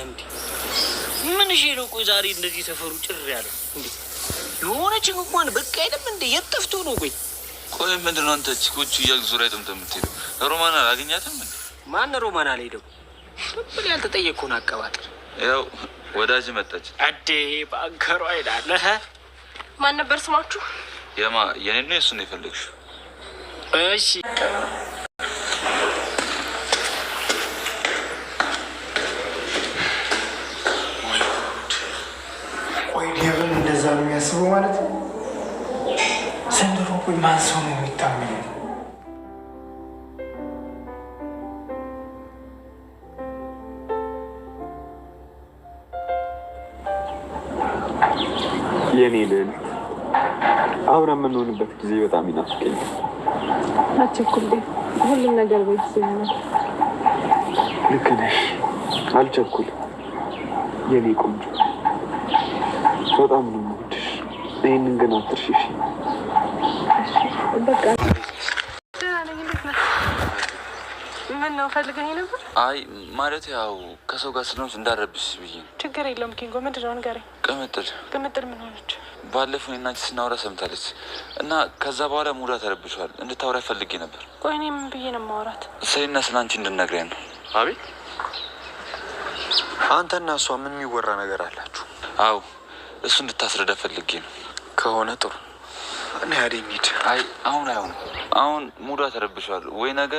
እንዴ ምን እሺ ነው? ቆይ ዛሬ እንደዚህ ሰፈሩ ጭር ያለው እንዴ? የሆነ ችግ እንኳን በቃ አይልም እንዴ? የት ጠፍቶ ነው? ቆይ ቆይ ምንድን ነው አንተ ቺኮቹ እያልክ ዙሪያ ጥምጥም የምትሄደው? ሮማን አላገኛትም እንዴ? ማን ሮማን አልሄደው? ምን ያልተጠየቅኩን አቀባጥር። ያው ወዳጅ መጣች። አዴ ባንከሯ ይላል። ማን ነበር ስማችሁ? የማ የኔ ነው የእሱን ነው የፈለግሽው? እሺ ቆይ ዴቭን እንደዛ ነው የሚያስበው ማለት ነው ዘንድሮ? ቆይ ማን ሰው ነው የሚታመነው? የኔ ልዕልት፣ አብረን የምንሆንበት ጊዜ በጣም ይናፍቀኛል። አትቸኩል፣ ሁሉም ነገር በጊዜ ይሆናል። ልክ ነሽ፣ አልቸኩልም። የኔ ቆንጆ በጣም ነው የምወድሽ። ይህንን ግን አትርሺ። እሺ? በቃ ደህና ነኝ። እንዴት ነህ? ምን ነው ፈልገኝ ነበር? አይ ማለት ያው ከሰው ጋር ስለሆንሽ እንዳረብሽ ብዬ ነው። ችግር የለውም ኪንጎ። ምንድን ነው ንገረኝ። ቅምጥል ቅምጥል ምን ሆነች? ባለፈው እኔና አንቺ ስናወራ ሰምታለች እና ከዛ በኋላ ሙዳ ተረብሿል። እንድታወራ ፈልጌ ነበር። ቆይ እኔ ምን ብዬ ነው የማወራት? ስለና ስለ አንቺ እንድነግሪያ ነው። አቤት፣ አንተና እሷ ምን የሚወራ ነገር አላችሁ? አዎ እሱ እንድታስረዳ ፈልጌ ነው። ከሆነ ጥሩ። እኔ አደይ እንሂድ። አይ አሁን አይሆንም። አሁን ሙዷ ተረብሿል። ወይ ነገ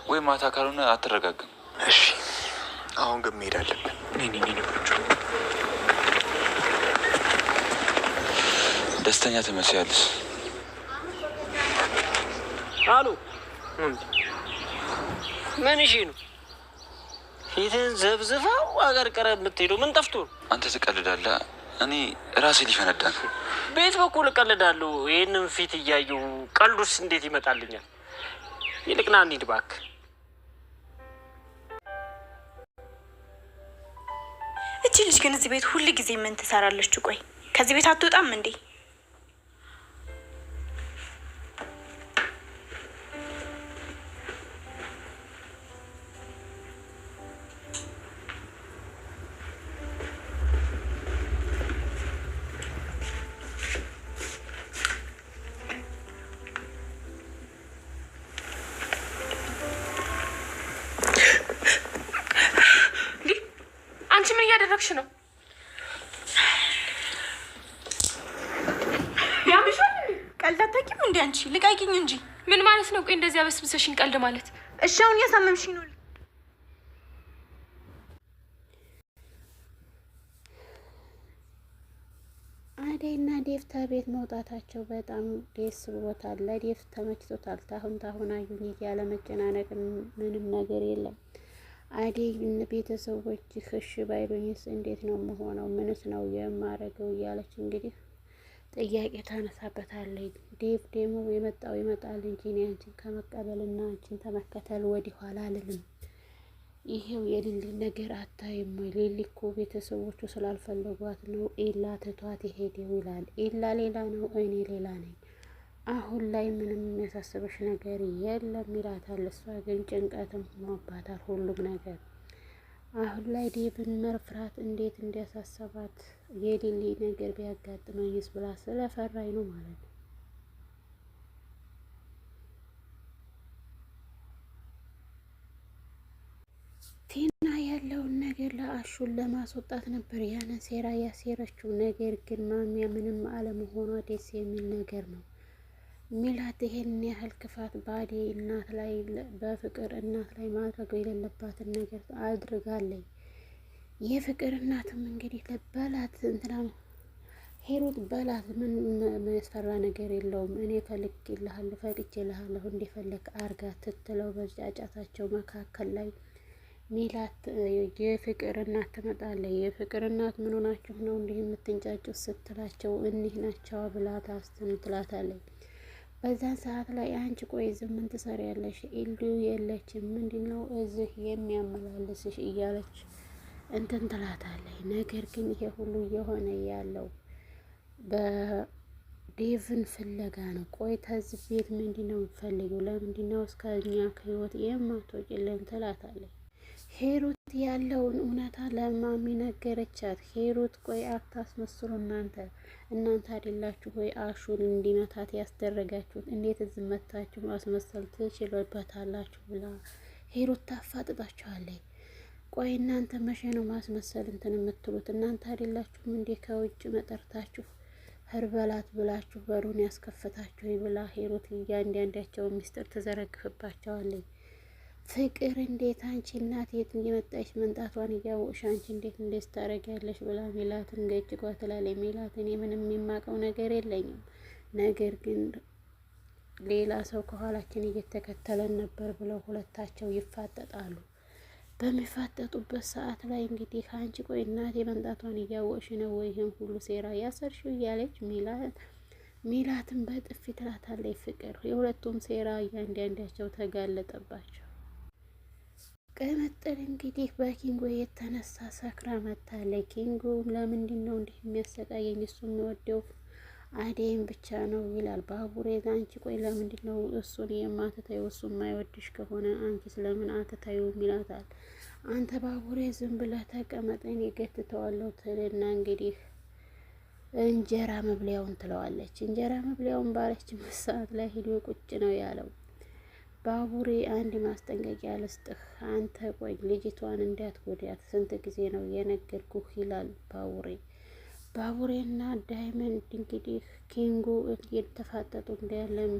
ወይ ማታ ካልሆነ አትረጋግም። እሺ፣ አሁን ግን መሄድ አለብን። ደስተኛ ትመስያለሽ። አሉ ምን እሺ ነው ፊትህን ዘብዝፈው አገር ቀረ የምትሄደው ምን ጠፍቶ ነው? አንተ ትቀልዳለህ። እኔ ራሴ ሊፈነዳ ነው። ቤት በኩል እቀልዳለሁ። ይህንን ፊት እያየሁ ቀልዱስ እንዴት ይመጣልኛል? ይልቅ ና እንሂድ እባክህ። እቺ ልጅ ግን እዚህ ቤት ሁል ጊዜ ምን ትሰራለች? ቆይ ከዚህ ቤት አትወጣም እንዴ? አንቺ ምን እያደረግሽ ነው? ያምሻል እንዴ? ቀልድ አታውቂም እንዴ አንቺ? ልቀቂኝ እንጂ። ምን ማለት ነው? ቆይ እንደዚህ አበስብሰሽኝ ቀልድ ማለት? እሺ አሁን እያሳመምሽኝ ነው። አደይና ዴቭ ከቤት መውጣታቸው በጣም ደስ ብሎታል። ለዴቭ ተመችቶታል። ታሁን ታሁን አዩኝ እያለ መጨናነቅ ምንም ነገር የለም። አደይ ቤተሰቦች እሺ ባይሉኝስ እንዴት ነው የምሆነው? ምንስ ነው የማረገው? እያለች እንግዲህ ጥያቄ ታነሳበታለች። ዴቭ ደግሞ የመጣው ይመጣል እንጂ እኔ አንቺን ከመቀበልና አንቺን ተመከተል ወዲህ ኋላ አልልም። ይሄው የሊሊ ነገር አታይም ወይ? ሊሊ እኮ ቤተሰቦቹ ስላልፈለጓት ነው ኢላ ትቷት የሄደው ይላል። ኢላ ሌላ ነው፣ እኔ ሌላ ነኝ። አሁን ላይ ምንም የሚያሳስበሽ ነገር የለም ይላታል። እሷ ግን ጭንቀትም ሆኖባታል ሁሉም ነገር። አሁን ላይ ዴቭን መፍራት እንዴት እንዲያሳሰባት የሊሊ ነገር ቢያጋጥመኝስ ብላ ስለፈራኝ ነው ማለት ነው። ቲና ያለውን ነገር ለአሹን ለማስወጣት ነበር ያንን ሴራ ያሴረችው። ነገር ግን ማሚያ ምንም አለመሆኗ ደስ የሚል ነገር ነው። ሚላት ይሄን ያህል ክፋት በአደይ እናት ላይ በፍቅር እናት ላይ ማድረግ የሌለባትን ነገር አድርጋለች። የፍቅር እናትም እንግዲህ ለበላት እንትና ሄሮት በላት ምን የሚያስፈራ ነገር የለውም፣ እኔ ፈልጌልሃለሁ ፈቅጄልሃለሁ እንደፈለግ አርጋ ትትለው በጫጫታቸው መካከል ላይ ሚላት የፍቅር እናት ትመጣለች። የፍቅር እናት ምን ሆናችሁ ነው እንዲህ የምትንጫጩት ስትላቸው እኒህ ናቸው ብላ ታስትን ትላታለች። በዛን ሰዓት ላይ አንቺ ቆይ ዝም ምን ትሰሪያለሽ? ኢሉ የለችም ምንድን ነው እዚህ የሚያመላልስሽ? እያለች እንትን ትላታለች። ነገር ግን ይሄ ሁሉ እየሆነ ያለው በዴቭን ፍለጋ ነው። ቆይ ተዚህ ቤት ምንድን ነው የምትፈልጊው? ለምንድን ነው እስከ እኛ ከህይወት የማትወጪልን? ትላታለች። ሄሩት ያለውን እውነታ ለማሚ ነገረቻት። ሄሩት ቆይ አታስመስሉ እናንተ እናንተ አይደላችሁ ወይ አሹን እንዲመታት ያስደረጋችሁት? እንዴት እዚህ መታችሁ ማስመሰል ትችሉበታላችሁ? ብላ ሄሩት ታፋጥጣችኋለች። ቆይ እናንተ መቼ ነው ማስመሰል እንትን የምትሉት? እናንተ አይደላችሁም እንዴ ከውጭ መጠርታችሁ ህርበላት ብላችሁ በሩን ያስከፈታችሁ? ብላ ሄሩት እያንዳንዳቸውን ሚስጥር ትዘረግፍባቸዋለች። ፍቅር እንዴት አንቺ እናት የት እየመጣች መምጣቷን እያወቅሽ አንቺ እንዴት እንደዚህ ታደርጊያለሽ? ብላ ሜላትን ገጭጓ ትላለች። ሜላት እኔ ምንም የማውቀው ነገር የለኝም፣ ነገር ግን ሌላ ሰው ከኋላችን እየተከተለን ነበር ብለው ሁለታቸው ይፋጠጣሉ። በሚፋጠጡበት ሰዓት ላይ እንግዲህ አንቺ ቆይ እናቴ መምጣቷን እያወቅሽ ነው ወይ ይህን ሁሉ ሴራ ያሰርሽው? እያለች ሜላትን በጥፊ ትላታለች። ፍቅር የሁለቱም ሴራ እያንዳንዳቸው ተጋለጠባቸው። ቅምጥል እንግዲህ በኪንጎ የተነሳ ሰክራ መታለች። ኪንጎ ለምንድን ነው እንዲህ የሚያሰቃየኝ? እሱ የሚወደው አደይን ብቻ ነው ይላል። ባቡሬ አንቺ ቆይ ለምንድን ነው እሱን የማትታዩ? እሱ የማይወድሽ ከሆነ አንቺ ስለምን አትታዩም? ይላታል። አንተ ባቡሬ ዝም ብለህ ተቀመጥ፣ እኔ እገትተዋለሁ ትልና እንግዲህ እንጀራ መብሊያውን ትለዋለች። እንጀራ መብሊያውን ባለች ሰዓት ላይ ሂዶ ቁጭ ነው ያለው። ባቡሬ አንድ ማስጠንቀቂያ ልስጥህ፣ አንተ ቆይ ልጅቷን እንዳትጎዳት ስንት ጊዜ ነው የነገርኩህ? ይላል ባቡሬ። ባቡሬና ዳይመንድ እንግዲህ ኪንጎ እየተፋጠጡ እንዳያለም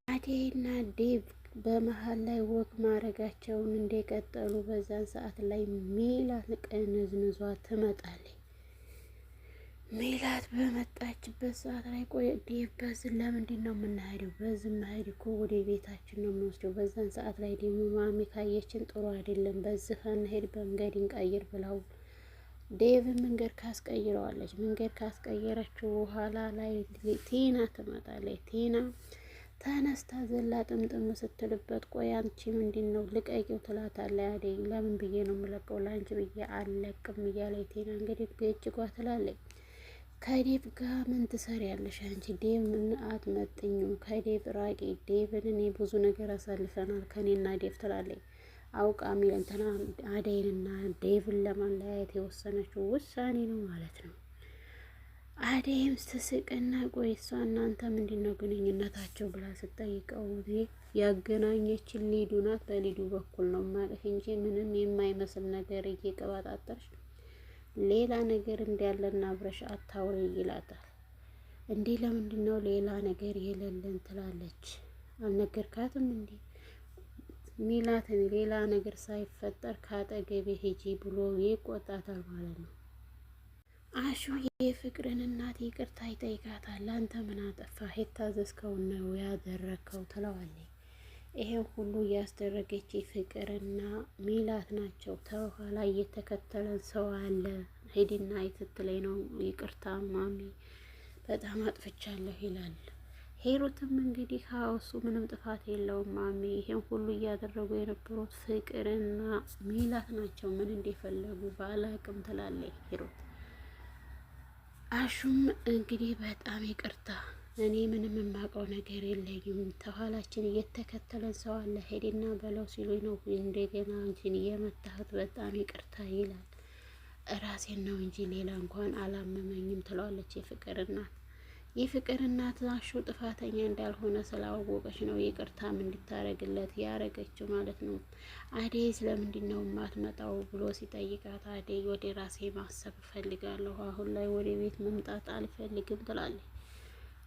አዴና ዴቭ በመሀል ላይ ወግ ማድረጋቸውን እንደቀጠሉ በዛን ሰዓት ላይ ሜላት ቀንዝንዟ ትመጣለች። ሜላት በመጣችበት ሰዓት ላይ ቆይ ዴቭ በዚህ ለምንድን ነው የምንሄደው? በዚህ መሄድ እኮ ወደ ቤታችን ነው የምንወስደው። በዛን ሰዓት ላይ ደግሞ ማሚ ካየችን ጥሩ አይደለም። በዚህ አንሄድ፣ መንገድ እንቀይር ብለው ዴቭ መንገድ ካስቀይረዋለች። መንገድ ካስቀየረችው በኋላ ላይ ቲና ትመጣለች። ቲና ተነስታ ዘላ ጥምጥም ስትልበት ቆይ አንቺ ምንድን ነው ልቀቂው ትላታለች። አደይ ለምን ብዬ ነው የምለቀው? ለአንቺ ብዬ አልለቅም እያለች ቲና እንግዲህ እጅጓ ትላለች። ከዴቭ ጋር ምን ትሰሪያለሽ አንቺ? ዴቭ ምን አትመጥኝም፣ ከዴቭ ራቂ። ዴቭን እኔ ብዙ ነገር አሳልፈናል ከኔና ዴቭ ትላለች። አውቃ እንትና አደይንና ዴቭን ለማለያየት የወሰነችው ውሳኔ ነው ማለት ነው። አደይም ስትስቅና ቆይ እሷ እናንተ ምንድን ነው ግንኙነታቸው ብላ ስትጠይቀው ያገናኘችን ሊዱ ናት፣ በሊዱ በኩል ነው ማለፍ እንጂ ምንም የማይመስል ነገር እየቀባጣጠርሽ ሌላ ነገር እንዳለና አብረሽ አታውሪ ይላታል። እንዴ ለምንድን ነው ሌላ ነገር የሌለን ትላለች። አልነገርካትም እንዴ ሚላትን ሌላ ነገር ሳይፈጠር ካጠገቤ ሂጂ ብሎ ይቆጣታል ማለት ነው። አሹ የፍቅርን እናት ይቅርታ ይጠይቃታል። አንተ ምን አጠፋህ? የታዘዝከውን ነው ያደረግከው ትለዋለች። ይሄን ሁሉ እያስደረገች ፍቅርና ሚላት ናቸው። ተኋላ እየተከተለን ሰው አለ ሂድና ስትለኝ ነው ይቅርታ ማሚ በጣም አጥፍቻለሁ ይላል። ሄሩትም እንግዲህ እሱ ምንም ጥፋት የለውም ማሚ፣ ይሄን ሁሉ እያደረጉ የነበሩት ፍቅርና ሚላት ናቸው። ምን እንደፈለጉ ባላቅም ትላለች ሄሩት። አሹም እንግዲህ በጣም ይቅርታ እኔ ምንም የማውቀው ነገር የለኝም፣ ተኋላችን እየተከተለን ሰው አለ ሄድና በለው ሲሉኝ ነው እንደገና አንቺን እየመታሁት፣ በጣም ይቅርታ ይላል። ራሴን ነው እንጂ ሌላ እንኳን አላመመኝም ትለዋለች የፍቅር እናት። የፍቅር እናት አሹ ጥፋተኛ እንዳልሆነ ስላወቀች ነው ይቅርታም እንድታረግለት ያረገችው ማለት ነው። አደይ ስለምንድን ነው የማትመጣው ብሎ ሲጠይቃት አደይ ወደ ራሴ ማሰብ እፈልጋለሁ፣ አሁን ላይ ወደ ቤት መምጣት አልፈልግም ትላለች።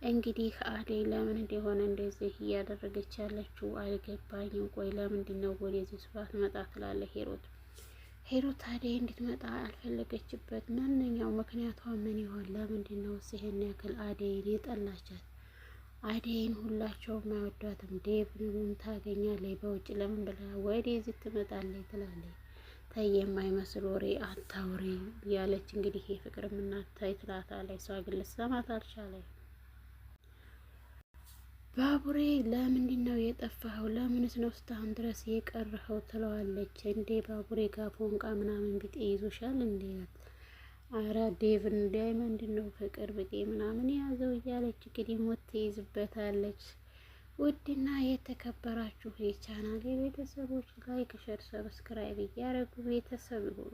እንግዲህ አደይ ለምን እንደሆነ እንደዚህ እያደረገች ያለችው አልገባኝም። ቆይ ለምንድን ነው ወደዚህ ስባት መጣ ትላለች ሄሮት። ሄሮት አደይ እንድትመጣ አልፈለገችበት ማንኛው ምክንያቷ ምን ይሆን? ለምንድን ነው ይሄን ያክል አደይን የጠላቻት? አደይን ሁላቸውም አይወዷትም። ዴቭንም ታገኛለች በውጭ ለምን ብላ ወደዚህ ትመጣለች ትላለች። ተይ የማይመስል ወሬ አታውሪ ያለች እንግዲህ የፍቅር እናት ተይ ትላታለች። እሷ ግን ልትሰማት አልቻለች። ባቡሬ ለምንድን ነው የጠፋኸው? ለምንስ ነው እስካሁን ድረስ የቀረኸው? ትለዋለች። እንዴ ባቡሬ ጋር ፎንቃ ምናምን ቢጤ ይዞሻል እንዴ? አረ ዴቭን ዳይመንድ ነው ፍቅር ቢጤ ምናምን የያዘው እያለች እንግዲህ ሞት ትይዝበታለች። ውድና የተከበራችሁ የቻናል የቤተሰቦች like፣ share፣ subscribe እያደረጉ ቤተሰብ ይሁኑ።